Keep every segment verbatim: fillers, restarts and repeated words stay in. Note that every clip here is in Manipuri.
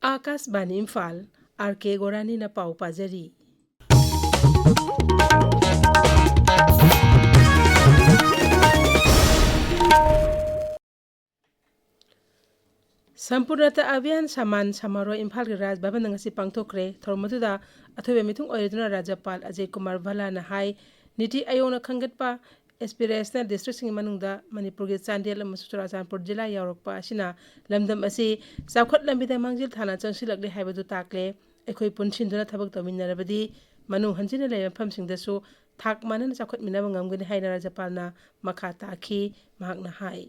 ꯑꯥꯀꯥꯁꯕꯥꯅꯤ ꯏꯝꯐꯥꯜ, ꯑꯥꯔ ꯀꯦ ꯒꯣꯔꯥꯅꯤꯅ ꯄꯥꯎ ꯄꯥꯖꯔꯤ꯫ ꯁꯝꯄꯨꯔꯅꯇ ꯑꯚꯤꯌꯥꯟ ꯁꯃꯥꯟ ꯁꯃꯥꯔꯣꯍ ꯏꯝꯐꯥꯜꯒꯤ ꯔꯥꯖ ꯚꯕꯟꯗ ꯉꯁꯤ ꯄꯥꯡꯊꯣꯛꯈ꯭ꯔꯦ꯫ ꯊꯧꯔꯝ ꯑꯗꯨꯗ ꯑꯊꯣꯏꯕ ꯃꯤꯊꯨꯡ ꯑꯣꯏꯔꯗꯨꯅ ꯔꯥꯖ꯭ꯌꯄꯥꯜ ꯑꯖꯌ ꯀꯨꯃꯥꯔ ꯚꯜꯂꯥꯅ ꯍꯥꯏ, ꯅꯤꯇꯤ ꯑꯌꯣꯒꯅ ꯈꯟꯒꯠꯄ ꯑꯦꯁꯄꯤꯔꯦꯁꯅꯦꯜ ꯗꯤꯁꯇ꯭ꯔꯤꯛꯁꯤꯡꯒꯤ ꯃꯅꯨꯡꯗ ꯃꯅꯤꯄꯨꯔꯒꯤ ꯆꯥꯟꯗꯦꯜ ꯑꯃꯁꯨꯡ ꯆꯨꯔꯥꯆꯥꯟꯄꯨꯔ ꯖꯤꯂꯥ ꯌꯥꯎꯔꯛꯄ ꯑꯁꯤꯅ ꯂꯝꯗꯝ ꯑꯁꯤ ꯆꯥꯎꯈꯠ ꯂꯝꯕꯤꯗ ꯃꯥꯡꯖꯤꯜ ꯊꯥꯅ ꯆꯪꯁꯤꯜꯂꯛꯂꯤ ꯍꯥꯏꯕꯗꯨ ꯇꯥꯛꯂꯦ꯫ ꯑꯩꯈꯣꯏ ꯄꯨꯟꯁꯤꯟꯗꯨꯅ ꯊꯕꯛ ꯇꯧꯃꯤꯟꯅꯔꯕꯗꯤ ꯃꯅꯨꯡ ꯍꯟꯖꯤꯟꯅ ꯂꯩꯕ ꯃꯐꯝꯁꯤꯡꯗꯁꯨ ꯊꯥꯛ ꯃꯥꯟꯅꯅ ꯆꯥꯎꯈꯠꯃꯤꯟꯅꯕ ꯉꯝꯒꯅꯤ ꯍꯥꯏꯅ ꯔꯥꯖ꯭ꯌꯄꯥꯜꯅ ꯃꯈꯥ ꯇꯥꯈꯤ꯫ ꯃꯍꯥꯛꯅ ꯍꯥꯏ꯫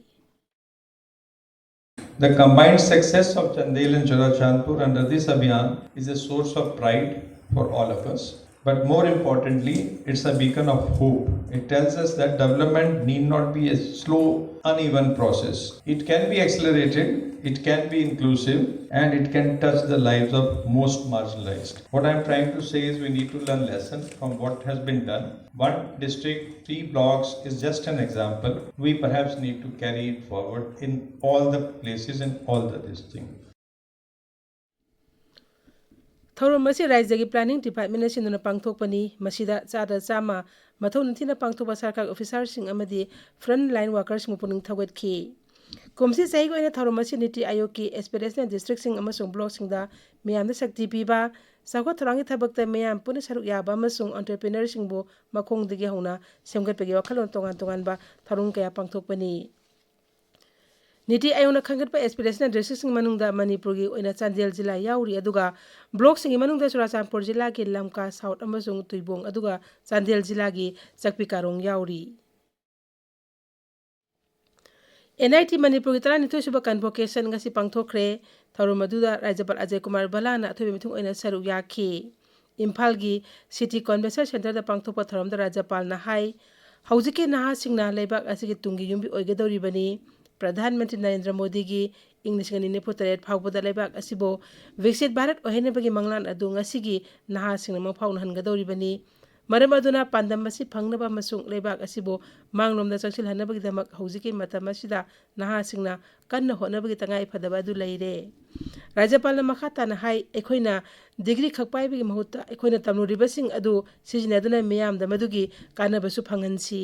The combined success of Chandel and Churachandpur under this Abhiyan is a source of pride for all of us. But more importantly, it's a beacon of hope. It tells us that development need not be a slow, uneven process. It can be accelerated, it can be inclusive, and it can touch the lives of most marginalized. What I'm trying to say is we need to learn lessons from what has been done. One district, three blocks is just an example. We perhaps need to carry it forward in all the places and all the this thing. ꯊꯧꯔꯝ ꯑꯁꯤ ꯔꯥꯖ꯭ꯌꯒꯤ ꯄ꯭ꯂꯥꯅꯤꯡ ꯗꯤꯄꯥꯔꯠꯃꯦꯟꯅ ꯁꯤꯟꯗꯨꯅ ꯄꯥꯡꯊꯣꯛꯄꯅꯤ꯫ ꯃꯁꯤꯗ ꯆꯥꯗ ꯆꯥꯝꯃ ꯃꯊꯧ ꯅꯤꯡꯊꯤꯅ ꯄꯥꯡꯊꯣꯛꯄ ꯁꯔꯀꯥꯔ ꯑꯣꯐꯤꯁꯥꯔꯁꯤꯡ ꯑꯃꯗꯤ ꯐ꯭ꯔꯟ ꯂꯥꯏꯟ ꯋꯥꯔꯀꯔꯁꯤꯡꯕꯨ ꯄꯨꯛꯅꯤꯡ ꯊꯧꯒꯠꯈꯤ꯫ ꯀꯨꯝꯁꯤ ꯆꯍꯤꯒꯤ ꯑꯣꯏꯅ ꯊꯧꯔꯝ ꯑꯁꯤ ꯅꯤꯇꯤ ꯑꯥꯌꯣꯒꯀꯤ ꯑꯦꯁꯄꯤꯔꯦꯁꯅꯦꯜ ꯗꯤꯁꯇ꯭ꯔꯤꯛꯁꯤꯡ ꯑꯃꯁꯨꯡ ꯕ꯭ꯂꯣꯛꯁꯤꯡꯗ ꯃꯤꯌꯥꯝꯗ ꯁꯛꯇꯤ ꯄꯤꯕ, ꯆꯥꯎꯈꯠ ꯊꯧꯔꯥꯡꯒꯤ ꯊꯕꯛꯇ ꯃꯤꯌꯥꯝ ꯄꯨꯟꯅ ꯁꯔꯨꯛ ꯌꯥꯕ ꯑꯃꯁꯨꯡ ꯑꯣꯟꯇꯔꯄ꯭ꯔꯤꯅꯔꯁꯤꯡꯕꯨ ꯃꯈꯣꯡꯗꯒꯤ ꯍꯧꯅ ꯁꯦꯝꯒꯠꯄꯒꯤ ꯋꯥꯈꯜꯂꯣꯟ ꯇꯣꯉꯥꯟ ꯇꯣꯉꯥꯟꯕ ꯊꯧꯔꯝ ꯀꯌꯥ ꯄꯥꯡꯊꯣꯛꯄꯅꯤ꯫ ꯅꯤꯇꯤ ꯑꯥꯌꯣꯒꯅ ꯈꯟꯒꯠꯄ ꯑꯦꯁꯄꯤꯔꯦꯁꯅꯦꯜ ꯗꯤꯁꯇ꯭ꯔꯤꯛꯁꯤꯡ ꯃꯅꯨꯡꯗ ꯃꯅꯤꯄꯨꯔꯒꯤ ꯑꯣꯏꯅ ꯆꯥꯟꯗꯦꯜ ꯖꯤꯂꯥ ꯌꯥꯎꯔꯤ, ꯑꯗꯨꯒ ꯕ꯭ꯂꯣꯛꯁꯤꯡꯒꯤ ꯃꯅꯨꯡꯗ ꯆꯨꯔꯥꯆꯥꯟꯄꯨꯔ ꯖꯤꯂꯥꯒꯤ ꯂꯝꯀꯥ ꯁꯥꯎꯠ ꯑꯃꯁꯨꯡ ꯇꯨꯏꯕꯣꯡ, ꯑꯗꯨꯒ ꯆꯥꯟꯗꯦꯜ ꯖꯤꯂꯥꯒꯤ ꯆꯛꯄꯤ ꯀꯥꯔꯣꯡ ꯌꯥꯎꯔꯤ꯫ ꯑꯦꯟ ꯑꯥꯏ ꯇꯤ ꯃꯅꯤꯄꯨꯔꯒꯤ ꯇꯔꯥꯅꯤꯊꯣꯏ ꯁꯨꯕ ꯀꯟꯚꯣꯀꯦꯁꯟ ꯉꯁꯤ ꯄꯥꯡꯊꯣꯛꯈ꯭ꯔꯦ꯫ ꯊꯧꯔꯝ ꯑꯗꯨꯗ ꯔꯥꯖ꯭ꯌꯄꯥꯜ ꯑꯖꯌ ꯀꯨꯃꯥꯔ ꯚꯜꯂꯥꯅ ꯑꯊꯣꯏꯕ ꯃꯤꯊꯨꯡ ꯑꯣꯏꯅ ꯁꯔꯨꯛ ꯌꯥꯈꯤ꯫ ꯏꯝꯐꯥꯜꯒꯤ ꯁꯤꯇꯤ ꯀꯟꯚꯦꯟꯁꯟ ꯁꯦꯟꯇꯔꯗ ꯄꯥꯡꯊꯣꯛꯄ ꯊꯧꯔꯝꯗ ꯔꯥꯖ꯭ꯌꯄꯥꯜꯅ ꯍꯥꯏ, ꯍꯧꯖꯤꯛꯀꯤ ꯅꯍꯥꯁꯤꯡꯅ ꯂꯩꯕꯥꯛ ꯑꯁꯤꯒꯤ ꯇꯨꯡꯒꯤ ꯌꯨꯝꯕꯤ ꯑꯣꯏꯒꯗꯧꯔꯤꯕꯅꯤ꯫ ꯄ꯭ꯔꯙꯥꯟ ꯃꯟꯇ꯭ꯔꯤ ꯅꯔꯦꯟꯗ꯭ꯔ ꯃꯣꯗꯤꯒꯤ ꯏꯪ ꯂꯤꯁꯤꯡ ꯑꯅꯤ ꯅꯤꯐꯨ ꯇꯔꯦꯠ ꯐꯥꯎꯕꯗ ꯂꯩꯕꯥꯛ ꯑꯁꯤꯕꯨ ꯋꯤꯛꯁꯤꯠ ꯚꯥꯔꯠ ꯑꯣꯏꯍꯟꯅꯕꯒꯤ ꯃꯪꯂꯥꯟ ꯑꯗꯨ ꯉꯁꯤꯒꯤ ꯅꯍꯥꯁꯤꯡꯅ ꯃꯪꯐꯥꯎꯅꯍꯟꯒꯗꯧꯔꯤꯕꯅꯤ꯫ ꯃꯔꯝ ꯑꯗꯨꯅ ꯄꯥꯟꯗꯝ ꯑꯁꯤ ꯐꯪꯅꯕ ꯑꯃꯁꯨꯡ ꯂꯩꯕꯥꯛ ꯑꯁꯤꯕꯨ ꯃꯥꯡꯂꯣꯝꯗ ꯆꯪꯁꯤꯜꯍꯟꯅꯕꯒꯤꯗꯃꯛ ꯍꯧꯖꯤꯛꯀꯤ ꯃꯇꯝ ꯑꯁꯤꯗ ꯅꯍꯥꯁꯤꯡꯅ ꯀꯟꯅ ꯍꯣꯠꯅꯕꯒꯤ ꯇꯉꯥꯏ ꯐꯗꯕ ꯑꯗꯨ ꯂꯩꯔꯦ꯫ ꯔꯥꯖ꯭ꯌꯄꯥꯜꯅ ꯃꯈꯥ ꯇꯥꯅ ꯍꯥꯏ, ꯑꯩꯈꯣꯏꯅ ꯗꯤꯒ꯭ꯔꯤ ꯈꯛ ꯄꯥꯏꯕꯒꯤ ꯃꯍꯨꯠꯇ ꯑꯩꯈꯣꯏꯅ ꯇꯝꯂꯨꯔꯤꯕꯁꯤꯡ ꯑꯗꯨ ꯁꯤꯖꯤꯟꯅꯗꯨꯅ ꯃꯤꯌꯥꯝꯗ ꯃꯗꯨꯒꯤ ꯀꯥꯟꯅꯕꯁꯨ ꯐꯪꯍꯟꯁꯤ꯫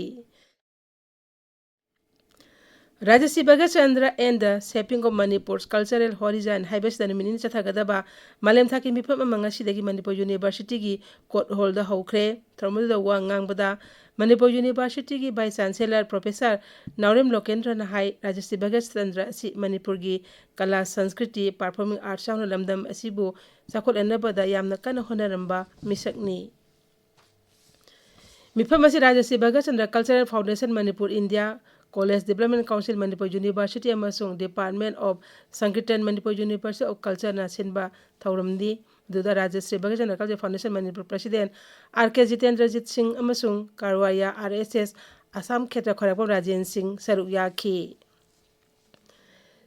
Rajshri Bhagat Chandra and the Shaping of Manipur's Cultural Horizon ꯍꯥꯏꯕꯁꯤꯗ ꯅꯨꯃꯤꯠ ꯅꯤꯅꯤ ꯆꯠꯊꯒꯗꯕ ꯃꯥꯂꯦꯝ ꯊꯥꯛꯀꯤ ꯃꯤꯐꯝ ꯑꯃ ꯉꯁꯤꯗꯒꯤ ꯃꯅꯤꯄꯨꯔ ꯌꯨꯅꯤꯚꯔꯁꯤꯇꯤꯒꯤ ꯀꯣꯔꯠ ꯍꯣꯜꯗ ꯍꯧꯈ꯭ꯔꯦ꯫ ꯊꯧꯔꯝ ꯑꯗꯨꯗ ꯋꯥ ꯉꯥꯡꯕꯗ ꯃꯅꯤꯄꯨꯔ ꯌꯨꯅꯤꯚꯔꯁꯤꯇꯤꯒꯤ ꯚꯥꯏꯁ ꯆꯥꯟꯁꯦꯂꯔ ꯄ꯭ꯔꯣꯐꯦꯁꯔ ꯅꯥꯎꯔꯦꯝ ꯂꯣꯀꯦꯟꯗ꯭ꯔꯅ ꯍꯥꯏ, ꯔꯥꯖꯁ꯭ꯔꯤ ꯚꯒꯠ ꯆꯟꯗ꯭ꯔ ꯑꯁꯤ ꯃꯅꯤꯄꯨꯔꯒꯤ ꯀꯂꯥ, ꯁꯪꯁꯀ꯭ꯔꯤꯇꯤ, ꯄꯔꯐꯣꯔꯃꯤꯡ ꯑꯥꯔꯠꯁ ꯌꯥꯎꯅ ꯂꯝꯗꯝ ꯑꯁꯤꯕꯨ ꯆꯥꯎꯈꯠꯍꯟꯅꯕꯗ ꯌꯥꯝꯅ ꯀꯟꯅ ꯍꯣꯠꯅꯔꯝꯕ ꯃꯤꯁꯛꯅꯤ꯫ ꯃꯤꯐꯝ ꯑꯁꯤ Rajshri Bhagat Chandra Cultural Foundation Manipur India, College Development Council Manipur University ꯑꯃꯁꯨꯡ Department of Sankirtan Manipur University of Cultureꯅ ꯁꯤꯟꯕ ꯊꯧꯔꯝꯅꯤ꯫ ꯑꯗꯨꯗ Rajshri Bhagat Chandra Cultural Foundation Manipur President R K Jitendrajit Singh ꯑꯃꯁꯨꯡ ꯀꯥꯔꯋꯥꯌꯥ ꯑꯥꯔ ꯑꯦꯁ ꯑꯦꯁ ꯑꯁꯥꯝ ꯈꯦꯇ꯭ꯔ ꯈ꯭ꯋꯥꯏꯔꯥꯛꯄꯝ ꯔꯥꯖꯦꯟ ꯁꯤꯡ ꯁꯔꯨꯛ ꯌꯥꯈꯤ꯫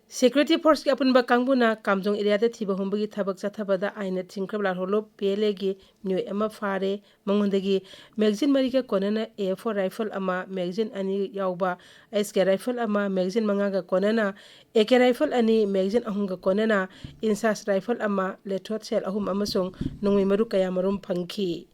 Security Forceꯀꯤ ꯑꯄꯨꯟꯕ ꯀꯥꯡꯕꯨꯅ ꯀꯥꯝꯖꯣꯡ ꯑꯦꯔꯤꯌꯥꯗ ꯊꯤꯕ ꯍꯨꯝꯕꯒꯤ ꯊꯕꯛ ꯆꯠꯊꯕꯗ ꯑꯥꯏꯟꯅ ꯊꯤꯡꯈ꯭ꯔꯕ ꯂꯥꯜꯍꯧꯂꯨꯞ ꯄꯤ ꯑꯦꯜ ꯑꯦꯒꯤ ꯃꯤꯑꯣꯏ ꯑꯃ ꯐꯥꯔꯦ꯫ ꯃꯉꯣꯟꯗꯒꯤ ꯃꯦꯒꯥꯖꯤꯟ ꯃꯔꯤꯒ ꯀꯣꯟꯅꯅ ꯑꯦ ꯐꯣꯔ ꯔꯥꯏꯐꯜ ꯑꯃ, ꯃꯦꯒꯥꯖꯤꯟ ꯑꯅꯤ ꯌꯥꯎꯕ ꯑꯦꯁ ꯀꯦ ꯔꯥꯏꯐꯜ ꯑꯃ, ꯃꯦꯒꯥꯖꯤꯟ ꯃꯉꯥꯒ ꯀꯣꯟꯅꯅ ꯑꯦ ꯀꯦ ꯔꯥꯏꯐꯜ ꯑꯅꯤ, ꯃꯦꯒꯥꯖꯤꯟ ꯑꯍꯨꯝꯒ ꯀꯣꯟꯅꯅ ꯏꯟꯁꯥꯁ ꯔꯥꯏꯐꯜ ꯑꯃ, ꯂꯦꯊꯣꯠ ꯁꯦꯜ ꯑꯍꯨꯝ ꯑꯃꯁꯨꯡ ꯅꯣꯡꯃꯩ ꯃꯔꯨ ꯀꯌꯥꯃꯔꯨꯝ ꯐꯪꯈꯤ꯫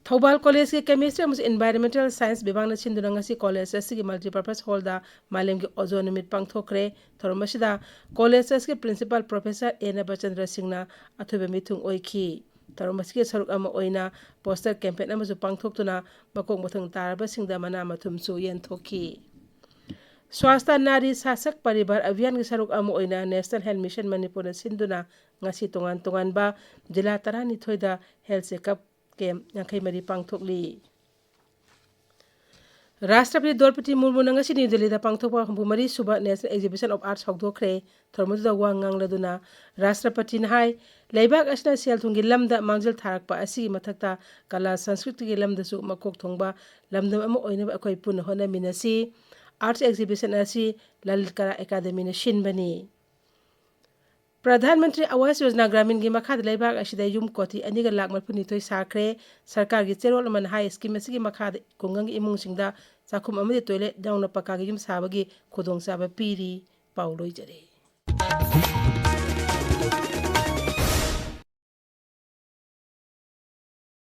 ꯊꯧꯕꯥꯜ ꯀꯣꯂꯦꯖꯀꯤ Chemistry ꯑꯃꯁꯨꯡ Environmental Science ꯕꯤꯚꯥꯒꯅ ꯁꯤꯟꯗꯨꯅ ꯉꯁꯤ ꯀꯣꯂꯦꯖ ꯑꯁꯤꯒꯤ Multipurpose Hallꯗ ꯃꯥꯂꯦꯝꯒꯤ ꯑꯣꯖꯣꯟ ꯅꯨꯃꯤꯠ ꯄꯥꯡꯊꯣꯛꯈ꯭ꯔꯦ꯫ ꯊꯧꯔꯝ ꯑꯁꯤꯗ ꯀꯣꯂꯦꯖ ꯑꯁꯤꯒꯤ Principal Professor ꯑꯦ ꯅꯕꯆꯟꯗ꯭ꯔ ꯁꯤꯡꯅ ꯑꯊꯣꯏꯕ ꯃꯤꯊꯨꯡ ꯑꯣꯏꯈꯤ꯫ ꯊꯧꯔꯝ ꯑꯁꯤꯒꯤ ꯁꯔꯨꯛ ꯑꯃ ꯑꯣꯏꯅ poster campaign ꯑꯃꯁꯨ ꯄꯥꯡꯊꯣꯛꯇꯨꯅ ꯃꯀꯣꯛ ꯃꯊꯪ ꯇꯥꯔꯕꯁꯤꯡꯗ ꯃꯅꯥ ꯃꯊꯨꯝꯁꯨ ꯌꯦꯟꯊꯣꯛꯈꯤ꯫ ꯁ꯭ꯋꯥꯁꯊ ꯅꯥꯔꯤ ꯁꯥꯁꯛ ꯄꯔꯤꯕꯥꯔ ꯑꯚꯤꯌꯥꯟꯒꯤ ꯁꯔꯨꯛ ꯑꯃ ꯑꯣꯏꯅ National Health Mission ꯃꯅꯤꯄꯨꯔꯅ ꯁꯤꯟꯗꯨꯅ ꯉꯁꯤ ꯇꯣꯉꯥꯟ ꯇꯣꯉꯥꯟꯕ ꯖꯤꯂꯥ ꯇꯔꯥꯅꯤꯊꯣꯏꯗ health checkup camp ꯌꯥꯡꯈꯩ ꯃꯔꯤ ꯄꯥꯡꯊꯣꯛꯂꯤ꯫ ꯔꯥꯁꯇ꯭ꯔꯄꯇꯤ ꯗ꯭ꯔꯧꯄꯗꯤ ꯃꯨꯔꯃꯨꯅ ꯉꯁꯤ ꯅ꯭ꯌꯨ ꯗꯤꯜꯂꯤꯗ ꯄꯥꯡꯊꯣꯛꯄ ꯍꯨꯝꯐꯨ ꯃꯔꯤ ꯁꯨꯕ National Exhibition of Arts ꯍꯧꯗꯣꯛꯈ꯭ꯔꯦ꯫ ꯊꯧꯔꯝ ꯑꯗꯨꯗ ꯋꯥ ꯉꯥꯡꯂꯗꯨꯅ ꯔꯥꯁꯇ꯭ꯔꯄꯇꯤꯅ ꯍꯥꯏ, ꯂꯩꯕꯥꯛ ꯑꯁꯤꯅ ꯁꯦꯜ ꯊꯨꯝꯒꯤ ꯂꯝꯗ ꯃꯥꯡꯖꯤꯜ ꯊꯥꯔꯛꯄ ꯑꯁꯤꯒꯤ ꯃꯊꯛꯇ ꯀꯂꯥ ꯁꯪꯁꯀ꯭ꯔꯤꯇꯤꯒꯤ ꯂꯝꯗꯁꯨ ꯃꯀꯣꯛ ꯊꯣꯡꯕ ꯂꯝꯗꯝ ꯑꯃ ꯑꯣꯏꯅꯕ ꯑꯩꯈꯣꯏ ꯄꯨꯟꯅ ꯍꯣꯠꯅꯃꯤꯟꯅꯁꯤ꯫ Arts exhibition ꯑꯁꯤ ꯂꯂꯤꯠ ꯀꯂꯥ ꯑꯦꯀꯥꯗꯃꯤꯅ ꯁꯤꯟꯕꯅꯤ꯫ ꯄ꯭ꯔꯙꯥꯟ ꯃꯟꯇ꯭ꯔꯤ ꯑꯋꯥꯁ ꯌꯣꯖꯅꯥ ꯒ꯭ꯔꯥꯃꯤꯟꯒꯤ ꯃꯈꯥꯗ ꯂꯩꯕꯥꯛ ꯑꯁꯤꯗ ꯌꯨꯝ ꯀꯣꯇꯤ ꯑꯅꯤꯒ ꯂꯥꯈ ꯃꯔꯤꯐꯨꯅꯤꯊꯣꯏ ꯁꯥꯈ꯭ꯔꯦ꯫ ꯁꯔꯀꯥꯔꯒꯤ ꯆꯦꯔꯣꯜ ꯑꯃꯅ ꯍꯥꯏ, ꯁ꯭ꯀꯤꯝ ꯑꯁꯤꯒꯤ ꯃꯈꯥꯗ ꯈꯨꯡꯒꯪꯒꯤ ꯏꯃꯨꯡꯁꯤꯡꯗ ꯆꯥꯛꯈꯨꯝ ꯑꯃꯗꯤ ꯇꯣꯏꯂꯦꯠ ꯌꯥꯎꯅ ꯄꯀꯥꯒꯤ ꯌꯨꯝ ꯁꯥꯕꯒꯤ ꯈꯨꯗꯣꯡꯆꯥꯕ ꯄꯤꯔꯤ꯫ ꯄꯥꯎ ꯂꯣꯏꯖꯔꯦ꯫